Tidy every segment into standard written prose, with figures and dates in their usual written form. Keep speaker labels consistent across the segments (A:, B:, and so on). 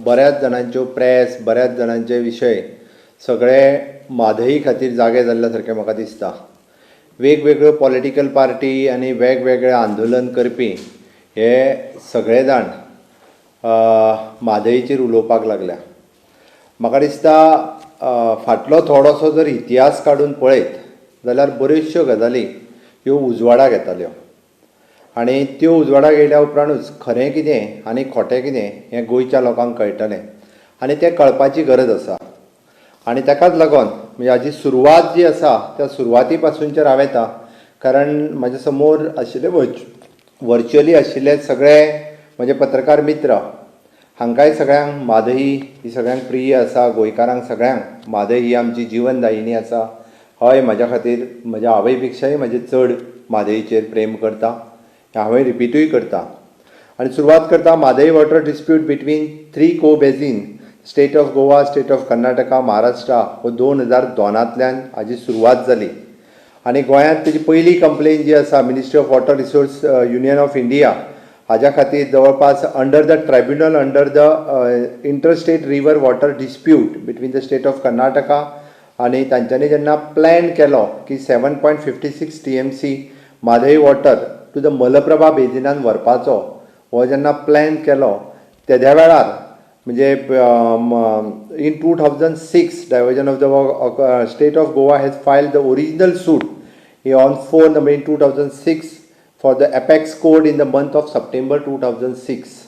A: बऱ्याच जाणांच्यो प्रेस, बऱ्याच जाणांचे विशय सगळे म्हादई खातीर जागे जाल्ल्या सारकें म्हाका दिसता. वेगवेगळ्यो पॉलिटिकल पार्टी आनी वेगवेगळे आंदोलन करपी हे सगळे जाण म्हादईचेर उलोवपाक लागल्या. म्हाका दिसता, फाटलो थोडोसो जर इतिहास काडून पळयत जाल्यार बऱ्योचश्यो गजाली ह्यो उजवाडाक येताल्यो आनी त्यो उजवाडाक येयल्या उपरांतूच खरें कितें आनी खोटें कितें हें गोंयच्या लोकांक कळटलें आनी तें कळपाची गरज आसा. आनी ताकाच लागून म्हणजे हाजी सुरवात जी आसा, त्या सुरवाती पासूनचेर हांव येता, कारण म्हाज्या समोर आशिल्ले, वर्च्युअली आशिल्ले सगळे म्हजे पत्रकार मित्र, हांकांय सगळ्यांक म्हादई ही सगळ्यांक प्रिय आसा. गोंयकारांक सगळ्यांक म्हादई ही आमची जिवनदायिनी आसा. हय, म्हाज्या खातीर म्हज्या आवय पेक्षाय म्हजें चड म्हादईचेर प्रेम करता हें हांवें रिपिटूय करता. आनी सुरवात करता, Mhadei water dispute between three co basin state of Goa, state of Karnataka, Maharashtra हो 2002तांतल्यान हाजी सुरवात जाली आनी गोंयांत तेजी पयली कंप्लेन जी आसा, Ministry of Water Resource, Union of India हाज्या खातीर जवळपास under the tribunal under the interstate river water dispute between the state of Karnataka आनी तांच्यांनी जेन्ना प्लॅन केलो की 7.56 TMC Mhadei water to the Malaprabha बेजिनान व्हरपाचो, हो जेन्ना प्लॅन केलो तेद्या वेळार, म्हणजे in 2006, diversion of the state of Goa has file the original suit on 4 November in 2006 for the apex court in the month of September 2006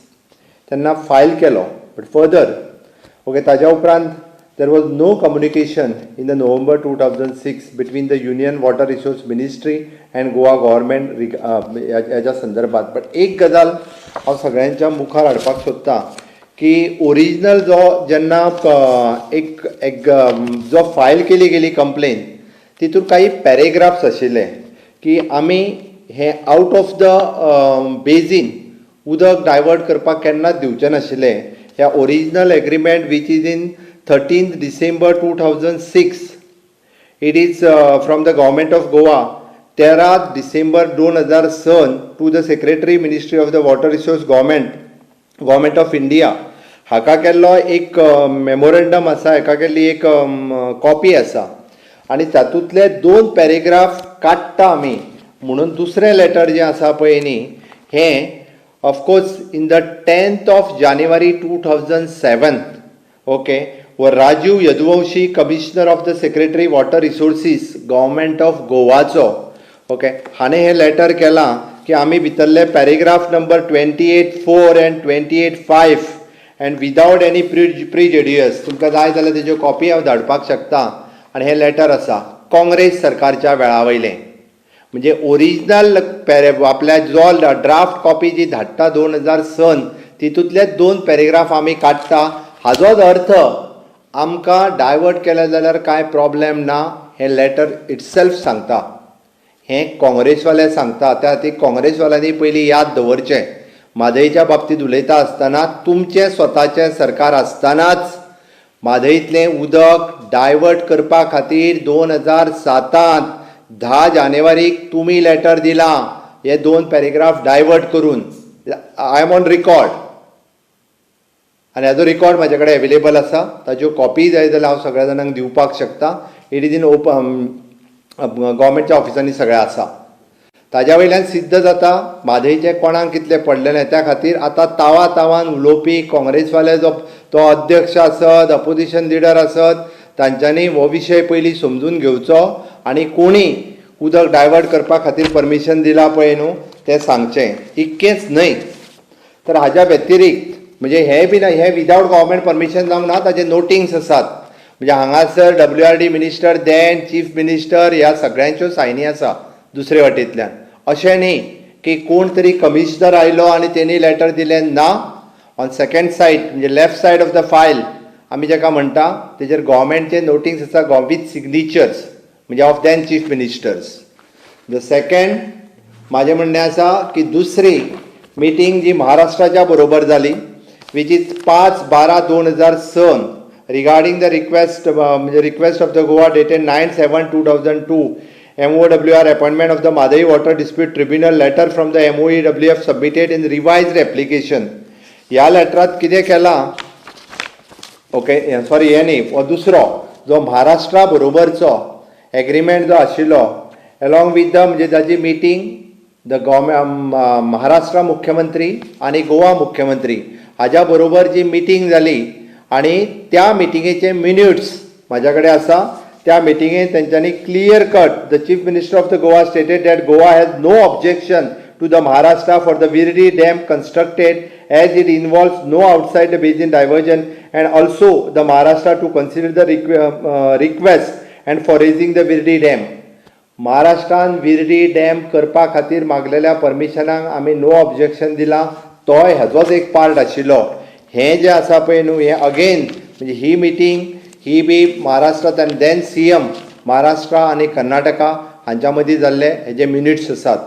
A: तेन्ना file केलो. But further, okay, ताज्या उपरांत there was no communication in the November 2006 between the Union Water Resource Ministry and Goa government ह्याच्या संदर्भात. But एक गजाल हांव सगळ्यांच्या मुखार हाडपाक सोदतां की ओरिजिनल जो जेन्ना एक एक जो फायल केली गेली कंप्लेन, तितून काही पॅरेग्राफ्स आशिल्ले की आमी हे आउट ऑफ the basin उदक डायवर्ट करपाक केन्नाच दिवचे नाशिल्ले. ह्या original agreement, which is in 13 December 2006, it is from the Government of Goa, 13 December 2006, to the Secretary, Ministry of the Water Resource, Government of India, हाका केल्लो एक मेमोरंडम आसा, हाका केल्ली एक कॉपी आसा आनी तातूंतले दोन पॅरेग्राफ काडटा आमी म्हणून दुसरें लेटर जें आसा पळय न्ही, हें of course in the 10th of January 2007, okay, व Rajiv Yaduvanshi, Commissioner of the Secretary, Water Resources, Government of गोवाचो, okay, हाणें हें लेटर केलां की आमी भितरले paragraph number 28(4) and 28(5) and without any prejudice, तुमकां जाय जाल्यार तेज्यो कॉपी हांव धाडपाक शकता. आनी हें लेटर आसा काँग्रेस सरकारच्या वेळा वयलें. म्हणजे ओरिजिनल पॅरे आपल्या जो ड्राफ्ट कॉपी जी धाडटा 2000 सन, तितूंतले दोन पॅरेग्राफ आमी काडटा, हाजोच अर्थ आमकां डायवर्ट केलें जाल्यार कांय प्रॉब्लेम ना, हें लेटर इटसेल्फ सांगता. हें काँग्रेसवाले सांगता. त्या खातीर काँग्रेसवाल्यांनी पयलीं याद दवरचें, म्हादईच्या बाबतींत उलयता आसतना तुमचें स्वताचें सरकार आसतनाच म्हादईतलें उदक डायवर्ट करपा खातीर 2007तांत 10 जानेवारीक तुमी लेटर दिलां, हे दोन पॅरेग्राफ डायवर्ट करून. I am on record आनी हाजो रिकॉर्ड म्हाजे कडेन एवेलेबल आसा. ताज्यो कॉपी जाय जाल्यार हांव सगळ्या जाणांक दिवपाक शकता. It is in open, गव्हर्मेंटच्या ऑफिसांनी सगळें आसा. ताज्या वयल्यान सिद्ध जाता म्हादयचें कोणाक कितलें पडलेलें. त्या खातीर आतां तावा तावान उलोवपी काँग्रेसवाले, जो तो अध्यक्ष आसत, अपोजिशन लिडर आसत, तांच्यांनी हो विशय पयलीं समजून घेवचो आनी कोणी उदक डायवर्ट करपा खातीर परमिशन दिलां पळय न्हू, तें सांगचें. इतकेंच न्हय तर हाज्या व्यतिरिक्त, म्हणजे हें बी ना, हें विदावट गव्हर्मेंट परमिशन जावंक ना. ताजे नोटिंग्स आसात, म्हणजे हांगासर WRD minister, then chief minister, ह्या सगळ्यांच्यो सायनी आसा दुसरे वाटेंतल्यान. अशें न्ही की कोण तरी कमिशनर आयलो आनी तेणी लेटर दिलें ना. ऑन सेकंड सायड, म्हणजे left side of the file आमी जेका म्हणटा, तेजेर गव्हर्मेंटचे नोटिंग्स आसा विथ सिग्नेचर्स, म्हणजे of then chief ministers. The second, म्हाजें म्हणणें आसा की दुसरी मिटींग जी महाराष्ट्राच्या बरोबर जाली, which is 5-12-2000 sun, regarding the request, म्हणजे request of the Goa dated 9-7-2002, MOWR appointment of the Mhadei Water Dispute Tribunal, letter from the MOEWF submitted in revised application. ह्या लेटरात कितें केलां ओके, सॉरी, हे न्ही, हो दुसरो जो महाराष्ट्रा बरोबरचो एग्रीमेंट जो आशिल्लो एलॉंग विथ the, म्हणजे ताजी मिटींग the government Maharashtra मुख्यमंत्री आनी गोवा मुख्यमंत्री हाज्या बरोबर जी मिटींग जाली आनी त्या मिटिंगेचे मिन्यूट्स म्हाज्या कडेन आसा. त्या मिटिंगेत तेंच्यांनी clear cut, the Chief Minister of the Goa stated that Goa has no objection to the Maharashtra for the Virdi Dam constructed, as it involves no outside the basin diversion, and also the Maharashtra to consider the request and for raising the Virdi Dam. महाराष्ट्रान Virdi dam करपा खातीर मागलेल्या परमिशनाक आमी no objection दिलां, तोय हेजोच एक part आशिल्लो. हें जें आसा पळय न्हू, हें अगेन म्हणजे ही मिटींग ही बी महाराष्ट्रांत आनी then CM Maharashtra आनी कर्नाटका हांच्या मदीं जाल्ले हेजे मिनिट्स आसात.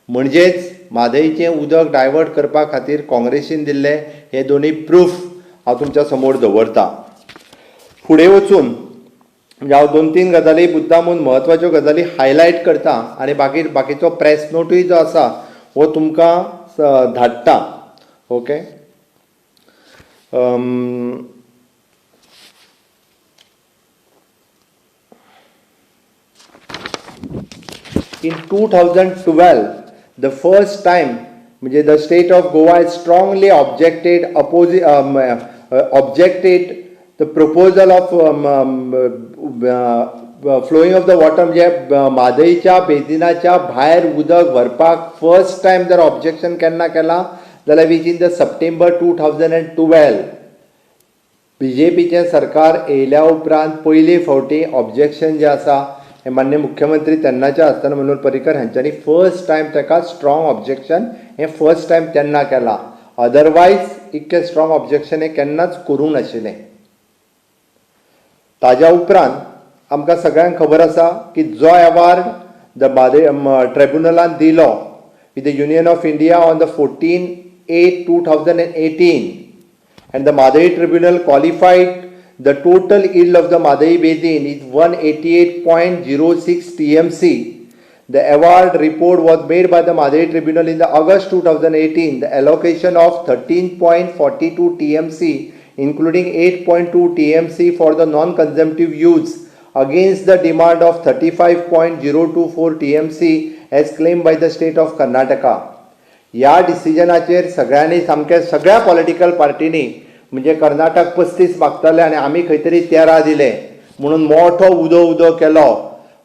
A: म्हणजेच म्हादयचें उदक डायवर्ट करपा खातीर काँग्रेसीन दिल्ले हे दोनूय प्रूफ हांव तुमच्या समोर दवरता. फुडें वचून म्हणजे हांव दोन तीन गजाली मुद्दामून म्हत्वाच्यो गजाली हायलायट करता आनी बाकी बाकीचो प्रेस नोटूय जो आसा हो तुमकां धाडटा. Okay, in 2012, the first time म्हणजे the state of Goa is strongly objected the proposal of flowing of the water, म्हणजे म्हादयच्या बेजिनाच्या भायर उदक व्हरपाक फर्स्ट टायम जर ऑब्जेक्शन केन्ना केलां जाल्यार which in the September 2012. बीजेपीचें सरकार येयल्या उपरांत पयले फावटी ऑब्जेक्शन जें आसा हें मान्य मुख्यमंत्री तेन्नाचे आसतना मनोहर पर्रीकर हांच्यांनी फर्स्ट टायम ताका स्ट्रॉंग ऑब्जेक्शन हें फर्स्ट टायम तेन्ना केलां. अदरवायज इतकें स्ट्रॉंग ऑब्जेक्शन हें केन्नाच करूंक नाशिल्लें. ताज्या उपरांत आमकां सगळ्यांक खबर आसा की जो एवार्ड the Mhadei ट्रिब्युनलान दिलो with the Union of India on the 14/8/2018, and the Mhadei Tribunal qualified the total yield of the Mhadei Basin is 188.06 TMC. The award report was made by the Mhadei Tribunal in the August 2018. The allocation of 13.42 TMC, including 8.2 TMC for the non-consumptive use, against the demand of 35.024 TMC as claimed by the state of Karnataka. ह्या डिसिजनाचेर सगळ्यांनी सामकें सगळ्या political पार्टींनी, म्हणजे कर्नाटक 35 मागताले आनी आमी खंय तरी 13 दिले म्हणून मोठो उदो उदो केलो.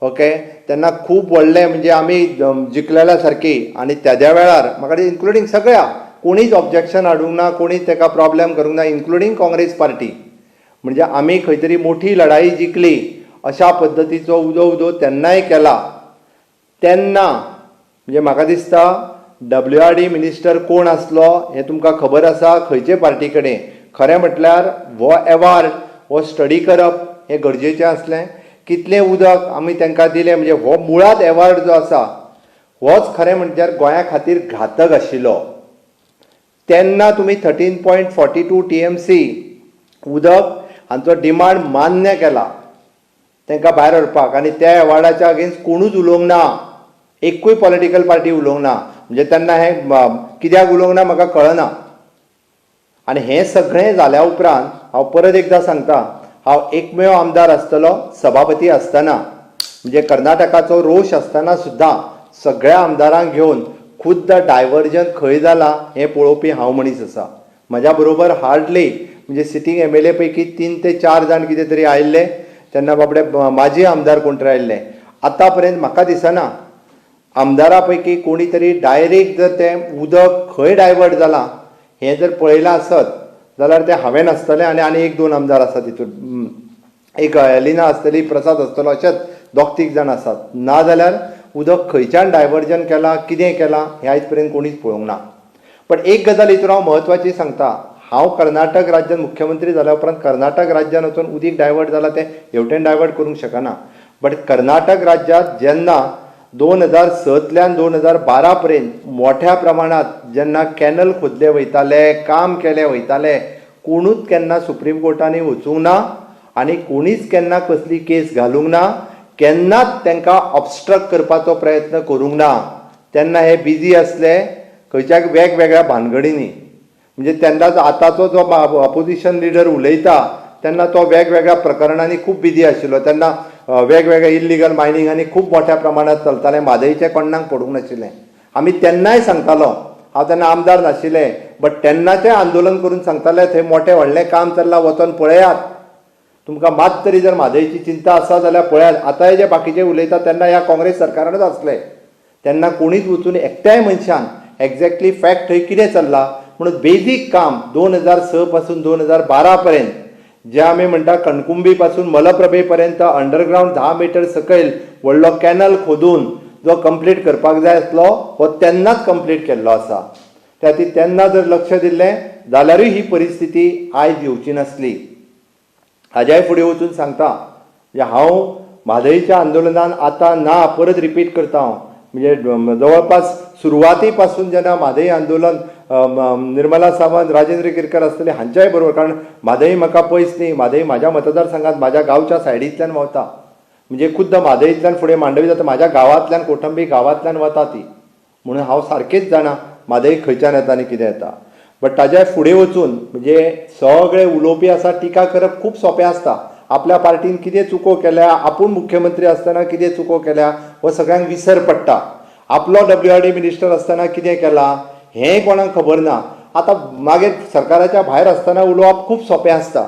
A: ओके, तेन्ना खूब व्हडलें म्हणजे आमी जिखलेल्या सारकी आनी तेद्या वेळार म्हाका इन्क्लुडींग सगळ्या कोणीच ऑब्जेक्शन हाडूंक ना, कोणीच ताका प्रॉब्लेम करूंक ना, इन्क्लुडींग काँग्रेस पार्टी. म्हणजे आमी खंय तरी मोठी लढाई जिखली अशा पद्दतीचो उदो उदो तेन्नाय केला. तेन्ना म्हणजे म्हाका दिसता डब्ल्यू आर डी मिनिस्टर कोण आसलो हें तुमकां खबर आसा, खंयचे पार्टी कडेन. खरें म्हटल्यार हो एवार्ड हो स्टडी करप हें गरजेचें आसलें. कितलें उदक आमी तांकां दिलें, म्हणजे हो मुळांत एवार्ड जो आसा होच खरें म्हणल्यार गोंया खातीर घातक आशिल्लो. तेन्ना तुमी 13.42 TMC उदक हांचो डिमांड मान्य केला तांकां भायर व्हरपाक आनी त्या एवॉर्डाच्या अगेन्स्ट कोणूच उलोवंक ना, एकूय पॉलिटिकल पार्टी उलोवंक ना. म्हणजे तेन्ना हें कित्याक उलोवंक ना म्हाका कळना. आनी हें सगळें जाल्या उपरांत हांव परत एकदां सांगता, हांव एकमेव आमदार आसतलो सभापती आसतना, म्हणजे कर्नाटकाचो रोश आसतना सुद्दां सगळ्या आमदारांक घेवन खुद्द डायवर्जन खंय जालां हें पळोवपी हांव मनीस आसा. म्हज्या बरोबर हार्डली म्हणजे सिटींग एमएलए पैकी तीन ते चार जाण कितें तरी आयिल्ले तेन्ना, बाबडे माजी आमदार कोण तरी आयिल्ले. आतां पर्यंत म्हाका दिसना आमदारा पैकी कोणी तरी डायरेक्ट जर तें उदक खंय डायवर्ट जालां हें जर पळयलां आसत जाल्यार तें हांवें नासतलें आनी आनी एक दोन आमदार आसा तितून, एक एलिना आसतली, प्रसाद आसतलो, अशेंच दोग तीग जाण आसात. ना जाल्यार उदक खंयच्यान डायवर्जन केलां, कितें केलां हें आयज पर्यंत कोणीच पळोवंक ना. पण एक गजाल हितून हांव म्हत्वाची सांगता, हांव कर्नाटक राज्यान मुख्यमंत्री जाल्या उपरांत कर्नाटक राज्यान वचून उदीक डायवर्ट जाला तें हेवटेन डायवर्ट करूंक शकना, बट कर्नाटक राज्यांत जेन्ना 2006तल्यान 2012 पर्यंत मोठ्या प्रमाणांत जेन्ना कॅनल खोदले वयताले, काम केलें वयताले, कोणूच केन्ना सुप्रीम कोर्टांनी वचूंक ना आनी कोणीच केन्ना कसली केस घालूंक ना, केन्नाच तांकां ऑबस्ट्रक्ट करपाचो प्रयत्न करूंक ना. तेन्ना हे बिजी आसले खंयच्या वेगवेगळ्या भानगडींनी. म्हणजे तेन्नाच आतांचो जो अपोजिशन लिडर उलयता तेन्ना तो वेगवेगळ्या प्रकरणांनी खूब बिजी आशिल्लो. तेन्ना वेगवेगळ्या इल्लिगल मायनिंगांनी खूब मोठ्या प्रमाणात चलतालें. म्हादयचें कोण्णाक पडूंक नाशिल्लें. आमी तेन्नाय सांगतालो, हांव तेन्ना आमदार नाशिल्लें, बट तेन्नाचें आंदोलन करून सांगताले थंय मोठें व्हडलें काम चल्लां, वचोन पळयात. तुमकां मात तरी जर म्हादयची चिंता आसा जाल्यार पळयात. आतांय जे बाकीचे उलयतात तेन्ना ह्या काँग्रेस सरकारानूच आसले, तेन्ना कोणीच वचून एकट्याय मनशान एग्जॅक्टली फॅक्ट थंय कितें चल्लां म्हणून बेजीक काम 2006 पासून 2012 पर्यंत जे आमी म्हणटा कणकुंबी पासून मलप्रभे पर्यंत अंडरग्रावंड 10 मिटर सकयल व्हडलो कॅनल खोदून जो कंप्लीट करपाक जाय आसलो हो तेन्नाच कंप्लीट केल्लो आसा. त्या खातीर तेन्ना जर लक्ष दिल्लें जाल्यारूय ही परिस्थिती आयज येवची नासली. हाज्याय फुडें वचून सांगता, म्हणजे हांव म्हादयच्या आंदोलनान आतां ना, परत रिपीट करता हांव, म्हणजे जवळपास सुरवाती पासून जेन्ना म्हादय आंदोलन निर्मला सावंत, राजेंद्र केरकर आसतले हांच्याय बरोबर, कारण म्हादय म्हाका पयस न्ही, म्हादय म्हाज्या मतदारसंघात म्हाज्या गांवच्या सायडींतल्यान व्हांवता. म्हणजे खुद्द म्हादयतल्यान फुडें मांडवी जाता, म्हाज्या गांवांतल्यान कोठंबी गांवांतल्यान वता ती, म्हणून हांव सारकेंच जाणा म्हादय खंयच्यान येता आनी कितें येता. बट ताज्या फुडें वचून म्हणजे सगळे उलोवपी आसा, टिका करप खूब सोंपें आसता. आपल्या पार्टीन कितें चुको केल्या, आपूण मुख्यमंत्री आसतना कितें चुको केल्या हो सगळ्यांक विसर पडटा. आपलो WRD minister आसतना कितें केलां हें कोणाक खबर ना. आतां मागीर सरकाराच्या भायर आसतना उलोवप खूब सोंपें आसता.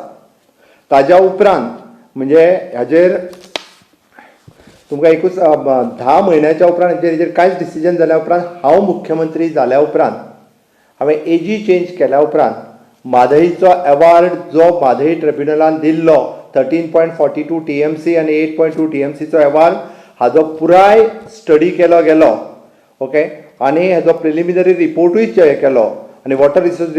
A: ताज्या उपरांत म्हणजे हाजेर तुमकां एकूच 10 म्हयन्याच्या उपरांत हेजेर कांयच डिसिजन जाल्या उपरांत हांव मुख्यमंत्री जाल्या उपरांत हांवें एजी चेंज केल्या उपरांत म्हादयचो एवार्ड जो म्हादय ट्रिब्युनलान दिल्लो 13.42 TMC आनी 8.2 TMCचो एवार्ड हाजो पुराय स्टडी केलो गेलो, ओके, आनी हाजो प्रिलिमिनरी रिपोर्टूय केलो आनी वॉटर रिसोर्स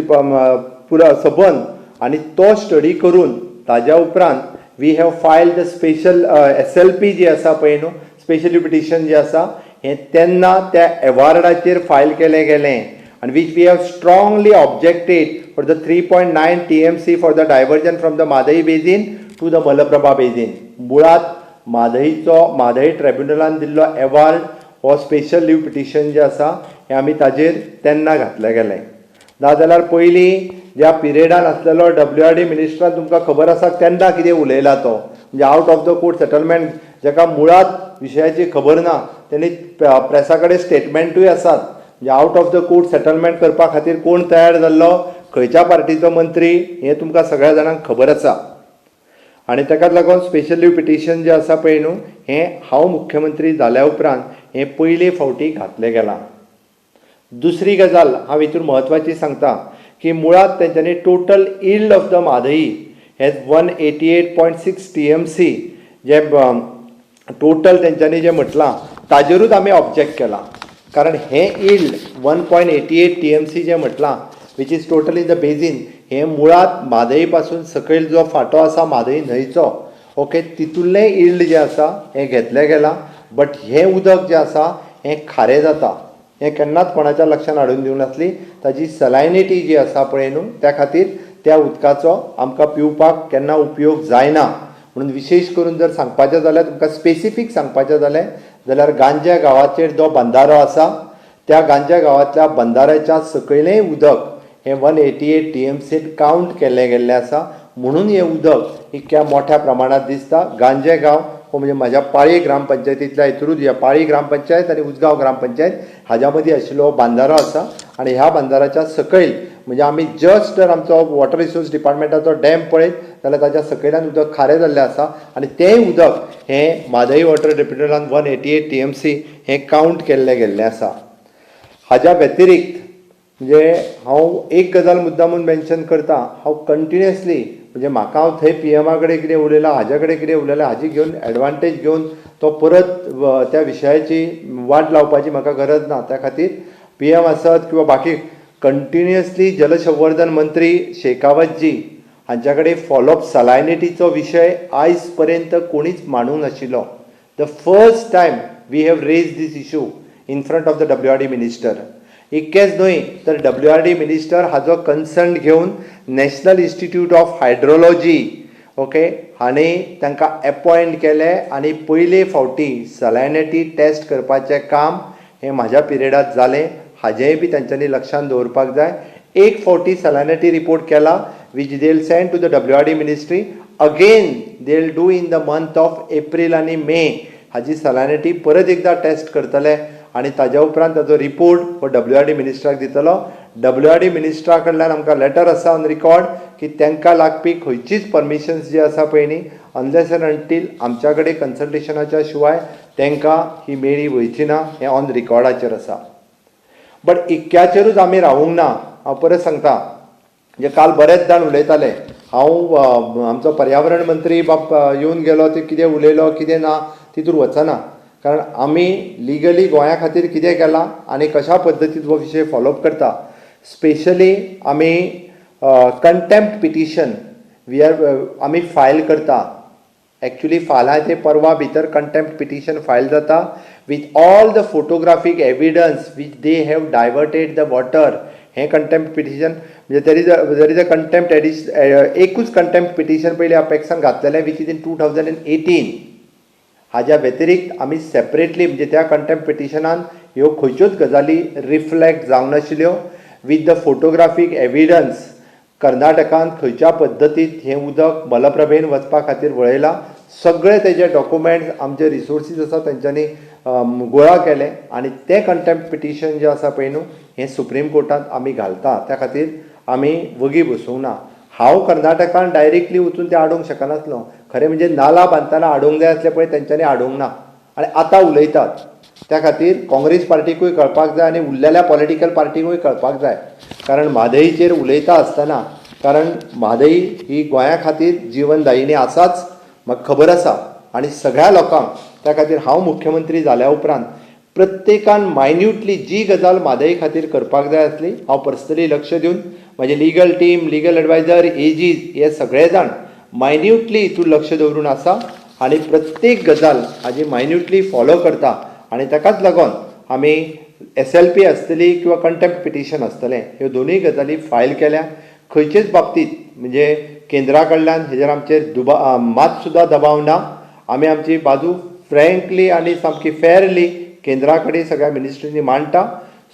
A: पुरा सबंद आनी तो स्टडी करून ताज्या उपरांत we have file the special SLP जी आसा पळय न्हू, स्पेशल पिटिशन जे आसा हें तेन्ना त्या एवार्डाचेर फायल केलें गेलें आनी which we have strongly objected for the 3.9 TMC for the diversion from the Mhadei basin to the Malaprabha basin. मुळात म्हादयचो म्हादय ट्रिब्युनलान दिल्लो एवार्ड हो स्पेशल लीव पिटिशन जें आसा हें आमी ताजेर तेन्ना घातलें गेलें. नाजाल्यार पयलीं ज्या पिरियडान आसलेलो WRD मिनिस्टरान तुमकां खबर आसा तेन्ना कितें उलयला तो, म्हणजे out of the court settlement जाका मुळात विशयाची खबर ना तेणी प्रेसा कडेन स्टेटमेंटूय आसात. म्हणजे out of the court settlement करपा खातीर कोण तयार जाल्लो, खंयच्या पार्टीचो मंत्री हें तुमकां सगळ्या जाणांक खबर आसा. आनी ताकाच लागून स्पेशल लीव पिटिशन जें आसा पळय न्हू हें हांव मुख्यमंत्री जाल्या उपरांत हें पयले फावटी घातलें गेलां. दुसरी गजाल हांव हितून म्हत्वाची सांगता की मुळात तेंच्यांनी total yield of the Mhadei हे 188.6 TMC जे टोटल तेंच्यांनी जें म्हटलां ताजेरूच आमी ऑब्जेक्ट केलां, कारण हें yield 1.88 TMC जें म्हटलां which is total in the basin हें मुळात म्हादय पासून सकयल जो फांटो आसा म्हादय न्हंयचो, ओके, तितूंतलें यील्ड जें आसा हें घेतलें गेलां. बट हें उदक जें आसा हें खारें जाता, हें केन्नाच कोणाच्या लक्षान हाडून दिवंक नासली. ताजी सलायनिटी जी आसा पळय न्हू, त्या खातीर त्या उदकाचो आमकां पिवपाक केन्ना उपयोग जायना. म्हणून विशेश करून जर सांगपाचें जाल्यार, तुमकां स्पेसिफीक सांगपाचें जालें जाल्यार गांज्या गांवाचेर जो बंदारो आसा त्या गांज्या गांवांतल्या बंदाऱ्याच्या सकयलेंय उदक हें 188 TMCन कावंट केल्लें गेल्लें आसा. म्हणून हें उदक इतक्या मोठ्या प्रमाणांत दिसता. गांजे गांव हो म्हणजे म्हाज्या पाळी ग्रामपंचायतींतल्या हितूरूच, ह्या पाळी ग्रामपंचायत आनी उजगांव ग्रामपंचायत हाज्या मदीं आशिल्लो हो बांदारो आसा. आनी ह्या बांदाराच्या सकयल म्हणजे आमी जस्ट जर आमचो वॉटर रिसोर्स डिपार्टमेंटाचो डॅम पळयत जाल्यार ताज्या सकयल्यान उदक खारें जाल्लें आसा आनी तेंय उदक हें म्हादय वॉटर ट्रिब्युनलान 188 TMC हें कावंट केल्लें गेल्लें आसा. हाज्या व्यतिरिक्त म्हणजे हांव एक गजाल मुद्दामून मेन्शन करता, हांव कंटिन्युअसली म्हणजे म्हाका हांव थंय पीएमा कडेन कितें उलयलां, हाज्या कडेन कितें उलयलां, हाजी घेवन एडवांटेज घेवन तो परत त्या विशयाची वाट लावपाची म्हाका गरज ना. त्या खातीर पीएम आसत किंवा बाकी कंटिन्युअसली जलसंवर्धन मंत्री शेखावतजी हांच्या कडेन फॉलोअप सलायनिटीचो विशय आयज पर्यंत कोणीच मांडूंक नाशिल्लो. The first time we have raise this issue in front of the WRD minister. इतकेंच न्हय तर WRD minister हाजो कन्सर्न घेवन national institute of hydrology, okay, हांणी तांकां एपॉयंट केले आनी पयले फावटी सलायनिटी टेस्ट करपाचें काम हें म्हाज्या पिरियडात जालें. हाजेंय बी तांच्यांनी लक्षांत दवरपाक जाय. एक फावटी सलायनिटी रिपोर्ट केला. which they will send to the WRD ministry. Again they will do in the month of April आनी मे हाजी सलायनिटी परत एकदां टेस्ट करतले आनी ताज्या उपरांत ताजो रिपोर्ट हो WRD मिनिस्टराक दितलो. WRD मिनिस्टरा कडल्यान आमकां लेटर आसा ऑन रिकॉर्ड की तांकां लागपी खंयचीच परमिशन्स जी आसा पळय न्ही, अनलेस एंड अंटील आमच्या कडेन कन्सल्टेशनाच्या शिवाय तांकां ही मेळी वयची ना, हें ऑन रिकॉर्डाचेर आसा. बट इतक्याचेरूच आमी रावूंक ना. हांव परत सांगता, म्हणजे काल बरेच जाण उलयताले, हांव आमचो पर्यावरण मंत्री बाब येवन गेलो, ते कितें उलयलो कितें ना तितूर वचना, कारण आमी लिगली गोंया खातीर कितें केलां आनी कशा पद्दतीन हो विशय फॉलोअप करता. स्पेशली आमी कंटेम्प्ट पिटिशन we are आमी फायल करता. एक्चुली फाल्यां ते परवा भितर कंटेम्प्ट पिटिशन फायल जाता with all the photographic evidence which they have diverted the water. हें कंटेम्प्ट पिटिशन म्हणजे there is a contempt एडिश एकूच कंटेम्प्ट पिटिशन पयलीं अपेक्सान घातलेलें, which is in 2018. हाज्या व्यतिरिक्त आमी सेपरेटली म्हणजे त्या कंटेम्प्ट पिटिशनान ह्यो खंयच्योच गजाली रिफ्लेक्ट जावंक नाशिल्ल्यो. विथ the photographic evidence कर्नाटकान खंयच्या पद्दतीत हें उदक मलप्रभेन वचपा खातीर वळयलां, सगळे तेजे डॉक्युमेंट्स आमचे रिसोर्सीस आसा तेंच्यांनी गोळा केले आनी तें कंटेम्प्ट पिटिशन जें आसा पळय न्हू, हें सुप्रीम कोर्टांत आमी घालता. त्या खातीर आमी वगी बसूंक ना. हांव कर्नाटकान डायरेक्टली वचून तें हाडूंक शकनासलो. खरें म्हणजे नाला बांदतना हाडूंक जाय आसलें पळय, तेंच्यांनी हाडूंक ना आनी आतां उलयतात. त्या खातीर काँग्रेस पार्टीकूय कळपाक जाय आनी उरलेल्या पॉलिटिकल पार्टीकूय कळपाक जाय, कारण म्हादईचेर उलयता आसतना, कारण म्हादई ही गोंया खातीर जिवनदायिनी आसाच, म्हाका खबर आसा आनी सगळ्या लोकांक. त्या खातीर हांव मुख्यमंत्री जाल्या उपरांत प्रत्येकान मायन्युटली जी गजाल म्हादई खातीर करपाक जाय आसली, हांव पर्सनली लक्ष दिवन म्हजे legal team, legal adviser, AGs हे सगळे जाण मायन्युटली हितून लक्ष दवरून आसा आनी प्रत्येक गजाल हाजी मायन्युटली फॉलो करता. आनी ताकाच लागून आमी SLP आसतली किंवा कंटेम्प्ट पिटिशन आसतलें, ह्यो दोनूय गजाली फायल केल्या. खंयचेच बाबतींत म्हणजे केंद्रा कडल्यान हेजेर आमचेर दुबा मात सुद्दां दबाव ना. आमी आमची बाजू फ्रँकली आनी सामकी फेरली केंद्रा कडेन सगळ्या मिनिस्ट्रींनी मांडटा,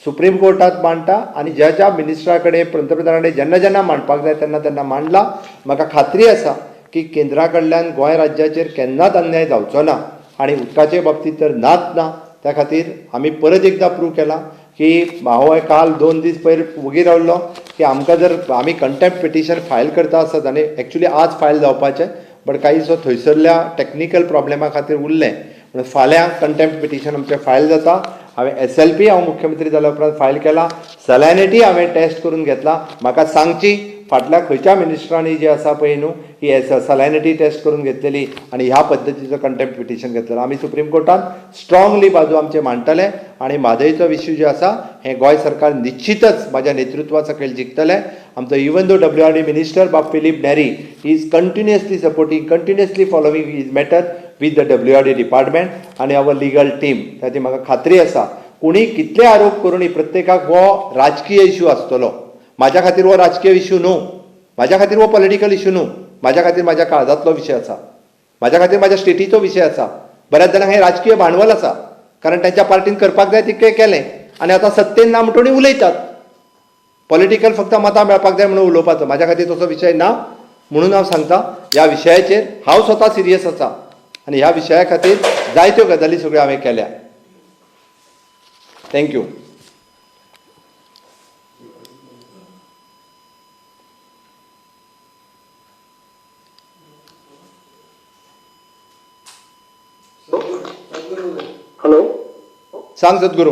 A: सुप्रीम कोर्टात मांडटा आनी ज्या ज्या मिनिस्टरा कडेन, पंतप्रधाना कडेन जेन्ना जेन्ना मांडपाक जाय तेन्ना तेन्ना मांडला. म्हाका खात्री आसा की केंद्रा कडल्यान गोंय राज्याचेर केन्नाच अन्याय जावचो ना आनी उदकाचे बाबतींत तर नाच ना. त्या खातीर आमी परत एकदां प्रूव केलां की हांव काल 2 दीस पयर वगी रावल्लो की आमकां जर आमी कंटेम्प्ट पिटिशन फायल करता आसत, आनी एक्चुली आज फायल जावपाचें, बट कांयसो थंयसरल्या टॅक्निकल प्रॉब्लेमा खातीर उरलें, म्हणून फाल्यां कंटेम्प्ट पिटिशन आमचें फायल जाता. हांवें SLP हांव मुख्यमंत्री जाल्या उपरांत फायल केला, सलायनिटी हांवें टेस्ट करून घेतला. म्हाका सांगची फाटल्या खंयच्या मिनिस्टरांनी जी आसा पळय न्हू ही सलायनिटी टेस्ट करून घेतलेली आनी ह्या पद्दतीचो कंटेम्प्ट पिटिशन घेतलेलो. आमी सुप्रीम कोर्टान स्ट्रांगली बाजू आमचे मांडटले आनी म्हादयचो इश्यू जो आसा हें गोंय सरकार निश्चितच म्हाज्या नेतृत्वा सकयल जिखतलें. आमचो even though WRD minister Bob Filipe Neri is continuously supporting, continuously following his matter with the WRD department आनी our legal team. ताची म्हाका खात्री आसा कोणी कितले आरोप करूनय प्रत्येकाक हो राजकीय इश्यू आसतलो. म्हाज्या खातीर हो राजकीय इश्यू न्हू, म्हाज्या खातीर हो पॉलिटिकल इश्यू न्हू, म्हाज्या खातीर म्हाज्या काळजांतलो विशय आसा, म्हाज्या खातीर म्हाज्या स्टेटीचो विशय आसा. बऱ्याच जाणांक हें राजकीय भांडवल आसा, कारण तांच्या पार्टीन करपाक जाय तितकें केलें आनी आतां सत्तेन ना म्हणटून उलयतात. पॉलिटिकल फक्त मतां मेळपाक जाय म्हणून उलोवपाचो म्हाज्या खातीर तसो विशय ना. म्हणून हांव सांगता ह्या विशयाचेर हांव स्वता सिरियस आसा आनी ह्या विशया खातीर जायत्यो गजाली सगळ्यो हांवें केल्या. Thank you.
B: Hello,
A: सांग सद्गुरू.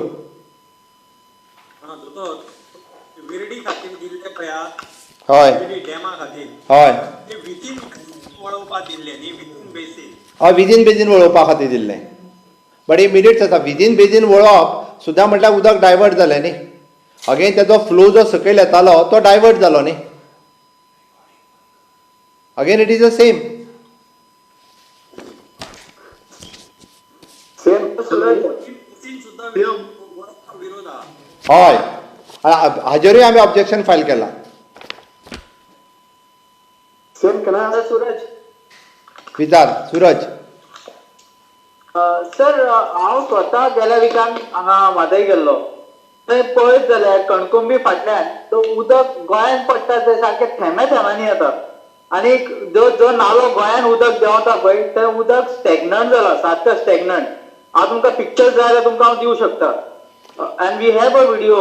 C: हां दोतोर, विर्डी खातीर दिल्ले पळया,
A: हय,
C: विर्डी डॅमा खातीर
A: हय,
C: ते विथीन वळोवपा दिल्ले न्ही, विथीन बेसीन.
A: हय, विदीन बेजीन वळोवपा खातीर दिल्लें, बट इमिडिएट जाता. विदीन बेजीन वळोवप सुद्दां म्हटल्यार उदक डायवर्ट जालें न्ही. अगेन तेजो फ्लो जो सकयल येतालो तो डायवर्ट जालो न्ही. Again it is a same.
B: Same.
C: Basin सुद्दां विरोध आहा.
A: हय, हाजेरूय आमी ऑब्जेक्शन फायल केलां.
B: Same can Suraj.
A: विचार सूरज.
B: सर, हांव स्वता गेल्या विकान हांगा म्हादय गेल्लो.
D: थंय पळयत जाल्यार कणकुंबी फाटल्यान तो उदक गोंयांत पडटा ते सारकें थेंबे थेंब्यांनी येता आनी जो जो नालो गोंयांत उदक देंवता पळय तें उदक स्टॅग्नंट जाला, सारकें स्टॅग्नंट. हांव तुमकां पिक्चर जाय जाल्यार तुमकां हांव दिवं शकता and we have a video,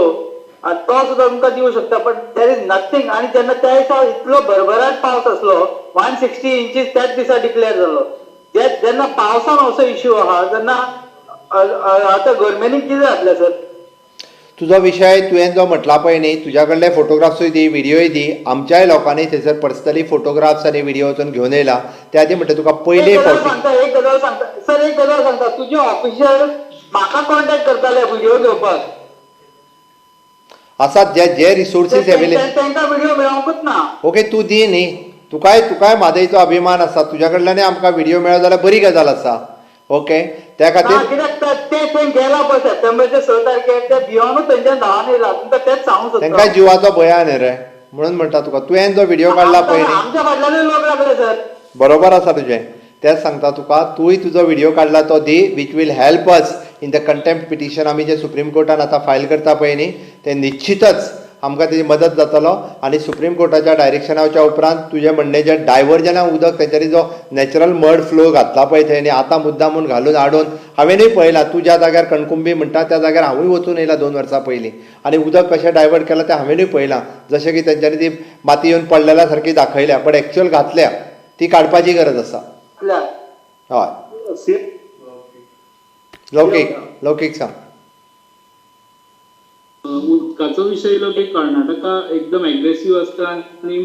D: तो सुद्दां तुमकां दिवं शकता, बट there is nothing. आनी जेन्ना त्या दिसा इतलो भरभराट पावस आसलो, 160 इंचीस त्याच दिसा डिक्लेअर जालो. जेन्ना पावसान असो इश्यू आहा तेन्ना आतां गव्हर्मेंटीक कितें जातलें सर?
A: तुजो विशय तुवें जो म्हटला पळय न्ही, तुज्या कडले फोटोग्राफ्सूय दी, व्हिडियोय दी. आमच्याय लोकांनी थंयसर पर्सनली फोटोग्राफ्स आनी व्हिडियो वचून घेवन येयला. त्या आदी म्हणटा तुका पयले
D: एक गजाल
A: फावटी
D: सांगता, एक गजाल सांगता सर, एक गजाल सांगता, तुजे ऑफिशियल म्हाका कॉन्टॅक्ट करताले व्हिडिओ घेवपाक.
A: आसात जे जे रिसोर्सीस अवेलेबल
D: तांकां व्हिडिओ मेळोंकूच ना.
A: ओके, तूं दी न्ही. तुकाय म्हादयचो अभिमान आसा, तुज्या कडल्यानय आमकां व्हिडियो मेळ्ळो जाल्यार बरी गजाल आसा. ओके, त्या
D: ना
A: खातीर
D: कित्याक ते थंय गेला पळय सप्टेंबरच्या 6 तारखेर, ते भियोनूच थंयच्यान धांवन येयला. तुमकां तेच सांगूंक सोदता.
A: तांकां जिवाचो भंय आहा न्ही रे, म्हणून म्हणटा तुका. तुवें जो व्हिडियो काडला पळय न्ही,
D: आमच्या फाटल्यानूय लोक लागले सर.
A: बरोबर आसा तुजें, तेंच सांगता तुका. तूंय तुजो व्हिडियो काडला तो दी, which will help us in the contempt petition आमी जे सुप्रीम कोर्टान आतां फायल करता पळय न्ही, तें निश्चितच आमकां तेजी मदत जातलो. आनी सुप्रीम कोर्टाच्या डायरेक्शनाच्या उपरांत तुजें म्हणणें जें डायवर्जना उदक तेंच्यांनी जो नॅचरल मड फ्लो घातला पळय थंय न्ही, आतां मुद्दामून घालून हाडून हांवेंनूय पळयलां. तूं ज्या जाग्यार कणकुंबी म्हणटा त्या जाग्यार हांवूय वचून येयला 2 वर्सां पयलीं आनी उदक कशें डायवर्ट केलां तें हांवेंनूय पळयलां. जशें की तेंच्यांनी ती माती येवन पडलेल्या सारकी दाखयल्या, बट एक्चुअल घातल्या, ती काडपाची गरज आसा. हय.
B: सीएम.
A: लौकीक, लौकीक सांग.
E: उदकाचो विशय येयलो की कर्नाटका एकदम एग्रेसीव आसता आनी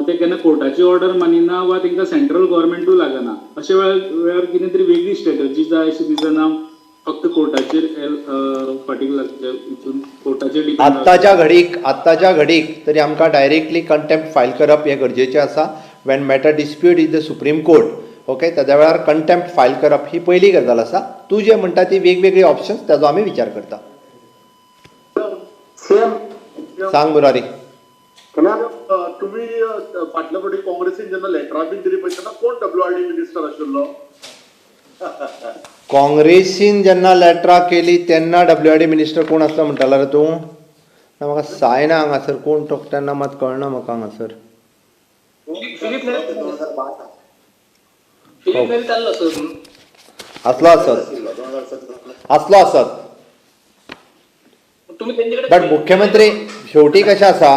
E: ते केन्ना कोर्टाची ऑर्डर मानिना वा तांकां सेंट्रल गव्हर्मेंटूय लागना. अशे वेळार कितें तरी वेगळी स्ट्रेटजी जाय अशी दिसना, फक्त कोर्टाचेर फाटीक लागचे हितून कोर्टाचेर डिपेंड?
A: आत्ताच्या घडीक तरी आमकां डायरेक्टली कंटेम्प्ट फायल करप हें गरजेचें आसा. When matter dispute is the Supreme Court, okay, तेद्या वेळार कंटेम्प्ट फायल करप ही पयली गजाल आसा. तूं जें म्हणटा ती वेगवेगळी ऑप्शन्स, ताजो आमी विचार करता.
B: सीएम.
A: सांग मुरारी.
F: तुम्ही फाटल्या फावटी काँग्रेसीन जेन्ना लेटरां बीन दिली पळय, तेन्ना कोण डब्ल्यू आर डी मिनिस्टर आशिल्लो?
A: काँग्रेसीन जेन्ना लेटरां केली तेन्ना डब्ल्यू आर डी मिनिस्टर कोण आसलो म्हणटालो रे तूं? ना, म्हाका सायना हांगासर कोण तो तेन्ना मात कळना म्हाका हांगासर.
C: फिलीप नेरी, फिलीप नेरी चाललो सर.
A: आसलो आसत, आसलो आसत.
C: तुम्ही त्यांच्याकडे
A: बट मुख्यमंत्री शेवटी कशें आसा,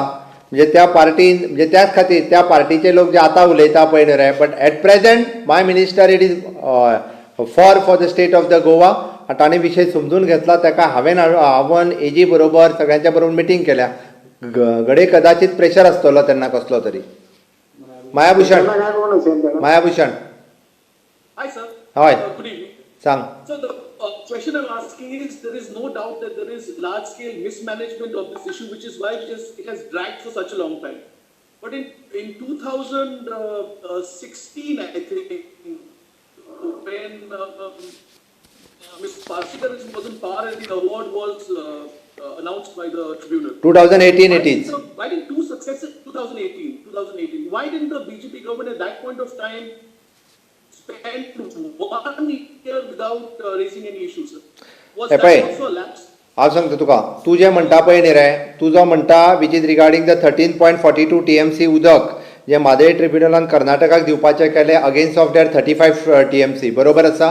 A: म्हणजे त्या पार्टीन, म्हणजे त्याच खातीर त्या पार्टीचे लोक जे आतां उलयता पळय न्ही रे, but at present my minister, it is for the state of the Goa. आनी ताणें विशय समजून घेतला. ताका हांवें हांवन एजी बरोबर सगळ्यांच्या बरोबर मिटींग केल्या. घडये कदाचित प्रेशर आसतलो तेन्ना कसलो तरी. मायाभूषण.
B: काय कोण सीएम तेन्ना?
A: मायाभूषण.
G: Hi, sir.
A: हय.
G: Good evening.
A: सांग.
G: So the question I'm asking is, there is no doubt that there is large-scale mismanagement of this issue, which is why it has dragged for such a long time. But in 2016, I think, when Ms. Parsekar was in power and the award was announced by the tribunal.
A: 2018
G: Why
A: it is.
G: Why didn't two successive, 2018, 2018, why didn't the BJP government at that point of time spend one year without raising any issues, sir? Was
A: हे
G: that
A: पळय.
G: also a lapse?
A: हांव सांगता तुका, तूं जें म्हणटा पळय न्ही रे, तुजो म्हणटा which is regarding the 13.42 TMC उदक जें म्हादय ट्रिब्युनलान कर्नाटकाक दिवपाचें केलें against of that 35 TMC, बरोबर आसा.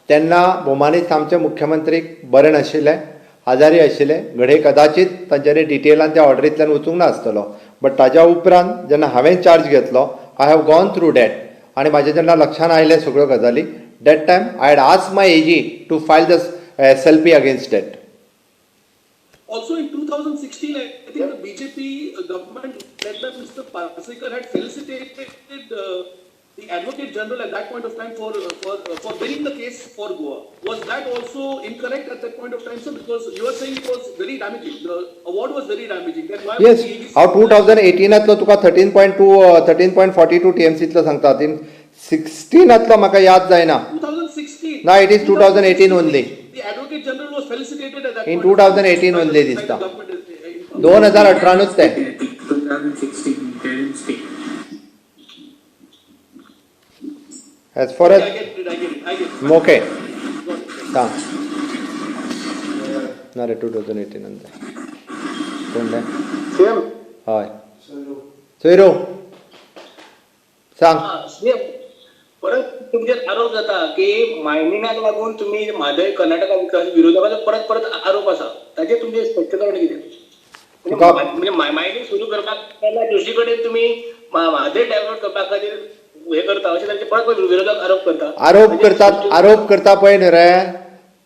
A: तेन्ना भोवमानीत आमचे मुख्यमंत्री बरे नाशिल्ले, आजारी आशिल्ले. घडये कदाचीत तांच्यांनी डिटेलान त्या ऑर्डरींतल्यान वचूंक नासतलो. बट ताज्या उपरांत जेन्ना हांवें चार्ज घेतलो, I have gone through that आनी म्हाज्या जेन्ना लक्षान आयलें सगळ्यो गजाली, that time I had asked my AG to file the SLP against that.
G: Also in 2016, I think the BJP government led by Mr. Parsekar had felicitated the Advocate General at that point of time for winning the case for Goa. Was that also incorrect at that point of time, sir? Because you are saying it was very damaging. The award was very damaging. Then why
A: yes
G: was the AGC
A: हांव 2018तलो तुका 13.2, 13.42 टीएमसीतलो सांगता. 16तलो म्हाका याद जायना.
G: 2016.
A: No, it is 2018 only.
G: The Advocate General was felicitated at that
A: In
G: point of time
A: 2018
G: by the-
A: only
G: by the
A: दिसता.
G: government, in
A: 2018नूच ते.
H: 2016, they didn't speak.
A: As far
G: I
A: as
G: get it, I get it, I get it.
A: Okay.
G: Got it.
A: सांग ना रे, 2018 नंतर. कोण ते?
B: CM.
A: हय, सोयरो, सांग.
C: परत तुमचेर आरोप जाता की मायनिंगाक लागून तुमी म्हादय कर्नाटका विरोधकाचो परत परत आरोप आसा, ताचेर तुमचें स्पश्टीकरण कितें? म्हणजे मायनिंग सुरू करपाक जाल्यार दुसरी कडेन तुमी म्हादय डायवर्ट करपा खातीर हे करता अशें तांचे परत परत विरोधक आरोप करता.
A: आरोप करतात, आरोप करता पळय न्हू रे,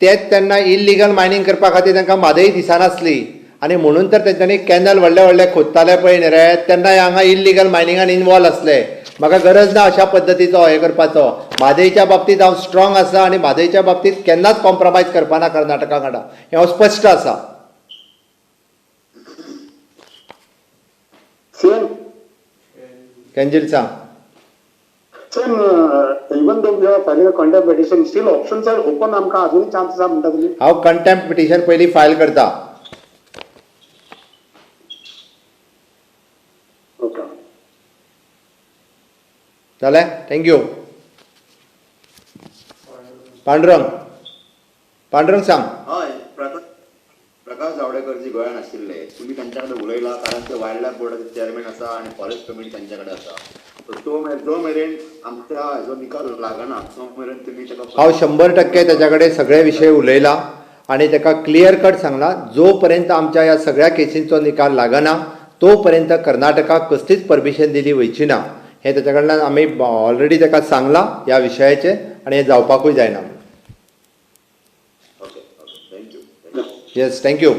A: तेच तेन्ना इल्लिगल मायनींग करपा खातीर तांकां म्हादय दिसनासली आनी म्हणून तर तेंच्यांनी कॅनल व्हडले व्हडले खोदताले पळय न्ही रे, तेन्ना हांगा इल्लिगल मायनिंगान इनवॉल्व आसले. म्हाका गरज ना अशा पद्दतीचो हें करपाचो. म्हादयच्या बाबतींत हांव स्ट्रॉंग आसा आनी म्हादयच्या बाबतींत केन्नाच कॉम्प्रोमायज करपाना कर्नाटका वांगडा, हें हांव स्पश्ट आसा.
B: सीएम.
A: केंजील, सांग.
B: CM, even though we are filing a contempt petition, still options are open. आमकां अजूनय चान्स आसा म्हणटा तुमी?
A: हांव कंटेम्प्ट पिटिशन पयलीं फायल करता.
B: ओके.
A: जालें, thank you. Pandurang, Pandurang, सांग.
I: हय, प्रकाश प्रकाश जावडेकर जी गोंयान आशिल्ले, तुमी तांच्या कडेन उलयला? कारण ते वायल्ड लायफ बोर्डाचे चेअरमॅन आसा आनी फॉरेस्ट कमिटी तांच्या कडेन आसा. सो तो मेरेन आमच्या हेजो निकाल लागना तो मेरेन तुमी ताका
A: हांव 100% ताच्या कडेन सगळे विशय उलयला आनी ताका क्लियर कट सांगला, जो पर्यंत आमच्या ह्या सगळ्या केसींचो निकाल लागना तो पर्यंत कर्नाटकाक कसलीच परमिशन दिली वयची ना. हें ताच्या कडल्यान आमी ऑलरेडी ताका सांगलां ह्या विशयाचेर आनी हें जावपाकूय जायना.
I: Okay, thank you, thank you.
A: Yes, thank you.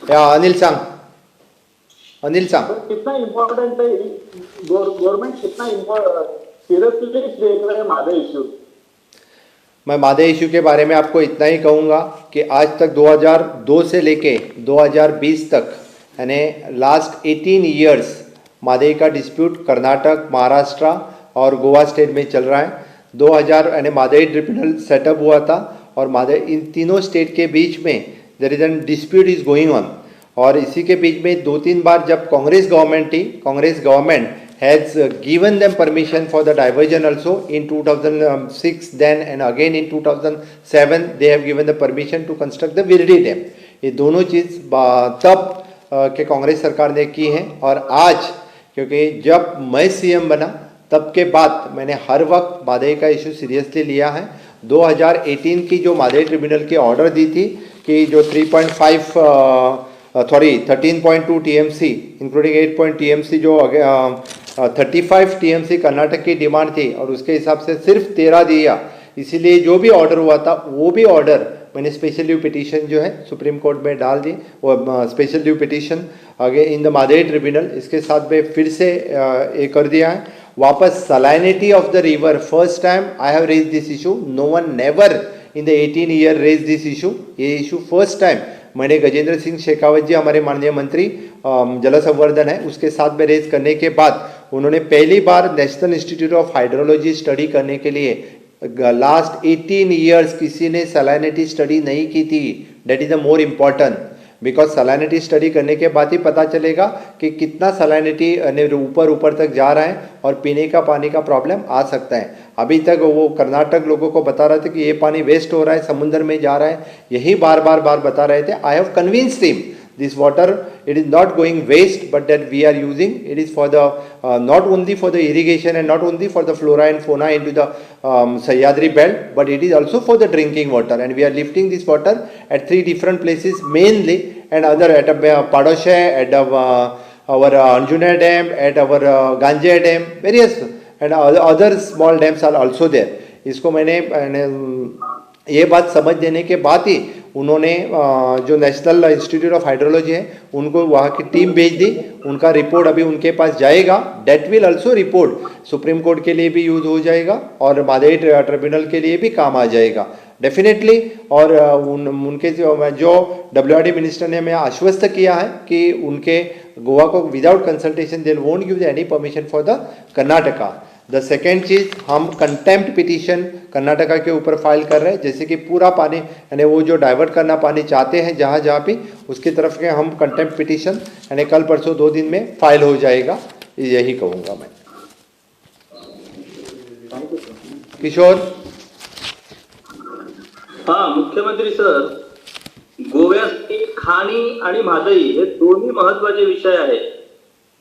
A: या अनिल, सांग अनिल, सांग.
F: कितना इम्पोर्टेंट है, गवर्नमेंट कितना सीरियसली देख रहे हैं म्हादई इश्यू?
A: मैं म्हादई इशू के बारे में आपको इतना ही कहूँगा कि आज तक 2002 से लेके 2020 तक, यानी लास्ट 18 इयर्स, म्हादई का डिस्प्यूट कर्नाटक, महाराष्ट्र और गोवा स्टेट में चल रहा है. 2000 यानी म्हादई ट्रिब्यूनल सेटअप हुआ था और म्हादई इन तीनों स्टेट के बीच में there is an dispute is going on. और इसी के बीच में दो तीन बार जब कांग्रेस गवर्नमेंट थी, Congress government has given them permission for the diversion also in 2006 then, and again in 2007 they have given the permission to construct the Virdi dam. ये दोनों चीज़ तब के कांग्रेस सरकार ने की है. और आज क्योंकि जब मैं सीएम बना तब के बाद मैंने हर वक्त म्हादई का इशू सीरियसली लिया है. 2018 की जो म्हादई ट्रिब्यूनल की ऑर्डर दी थी कि जो 3.5, sorry, 13.2 TMC including 8 point TMC, जो 35 टीएमसी कर्नाटक की डिमांड थी और उसके हिसाब से सिर्फ 13 दिया, इसीलिए जो भी ऑर्डर हुआ था वो भी ऑर्डर मैंने स्पेशल लीव पिटीशन जो है सुप्रीम कोर्ट में डाल दी. वो स्पेशल लीव पिटीशन आगे इन the Mhadei tribunal, इसके साथ में फिर से ये कर दिया है वापस. Salinity of the river, first time I have raise this issue. No one never in the 18 year raise this issue. ये इशू फर्स्ट टाइम मैंने गजेंद्र सिंह शेखावत जी, हमारे माननीय मंत्री जल संवर्धन है, उसके साथ में रेज करने के बाद उन्होंने पहली bar national institute of hydrology study करने के लिए, लास्ट 18 इयर्स किसी ने सलाइनिटी स्टडी नहीं की थी. That is the more important because salinity study करने के बाद ही पता चलेगा कि कितना सलाइनिटी ऊपर ऊपर तक जा रहा है और पीने का पानी का प्रॉब्लम आ सकता है. अभी तक वो कर्नाटक लोगों को बता रहे थे कि ये पानी वेस्ट हो रहा है, समुद्र में जा रहा है, यही बार बार बार बता रहे थे. I have convinced him this water, it is not going waste, but that we are using it is for the not only for the irrigation and not only for the flora and fauna into the Sahyadri belt, but it is also for the drinking water, and we are lifting this water at three different places mainly and other at a Padoshe, at our Anjuna dam, at our Ganje dam, various and other small dams are also there. इसको मैंने ये बात समझ देने K बाद ही उन्होंने जो national institute of hydrology है, उनको वहाँ की टीम भेज दी. उनका रिपोर्ट अभी उनके पास जाएगा. That will also report Supreme Court K लिए भी यूज हो जाएगा और म्हादई ट्रिब्यूनल के लिए भी काम आ जाएगा डेफिनेटली. और उन उनके जो डब्ल्यू मिनिस्टर ने हमें आश्वस्त किया है कि उनके गोवा को without consultation they won't give any permission for the Karnataka. The second चीज़, हम कंटेम्प्ट पिटीशन कर्नाटका के ऊपर फाइल कर रहे हैं, जैसे कि पूरा पानी यानी वो जो डाइवर्ट करना पानी चाहते हैं जहाँ जहाँ भी, उसकी तरफ के हम कंटेम्प्ट पिटीशन यानी कल परसों 2 दिन में फाइल हो जाएगा, यही कहूँगा मैं. किशोर.
C: हा, मुख्यमंत्री सर,
D: गोव्यासाठी खाणी आणि म्हादई हे दोन्ही महत्वाचे विषय आहेत.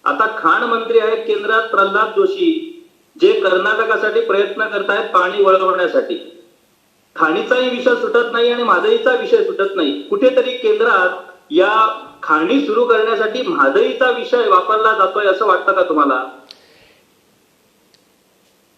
D: आता खाण मंत्री आहेत केंद्रात प्रल्हाद जोशी, जे कर्नाटकासाठी प्रयत्न करतायत पाणी वळवण्यासाठी. खाणीचाही विषय सुटत नाही आणि म्हादईचा विषय सुटत नाही. कुठेतरी केंद्रात या खाणी सुरू करण्यासाठी म्हादईचा विषय वापरला जातोय असं वाटतं का तुम्हाला?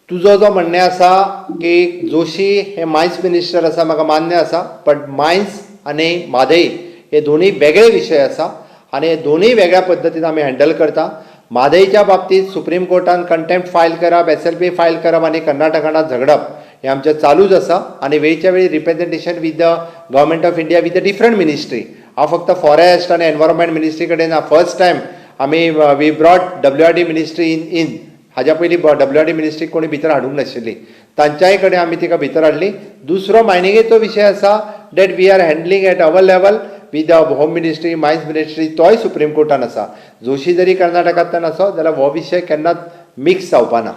A: तुजो जो म्हणणें आसा की जोशी हे मायन्स मिनिस्टर आसा, म्हाका मान्य आसा, बट मायन्स आनी म्हादई हे दोनूय वेगळे विशय आसा आनी हे दोनूय वेगळ्या पद्दतीन आमी हँडल करता. म्हादईच्या बाबतींत सुप्रीम कोर्टान कंटेम्प्ट फायल करप, एसएलपी फायल करप आनी कर्नाटकान झगडप हें आमचें चालूच आसा आनी वेळच्या वेळी representation with the Government of India with the different ministry. हांव फक्त फॉरेस्ट आनी एनवायरमेंट मिनिस्ट्री कडेन, फर्स्ट टायम आमी we brought WRD ministry in. हाज्या पयलीं डब्ल्यू आर डी मिनिस्ट्री कोणी भितर हाडूंक नाशिल्ली, तांच्याय कडेन आमी तिका भितर हाडली. दुसरो मायनिंगेचो विशय आसा that we are handling at our level with the Home Ministry, Mines Ministry. तोय सुप्रीम कोर्टान आसा. जोशी जरी कर्नाटकांतल्यान आसो जाल्यार हो विशय केन्नाच मिक्स जावपा ना.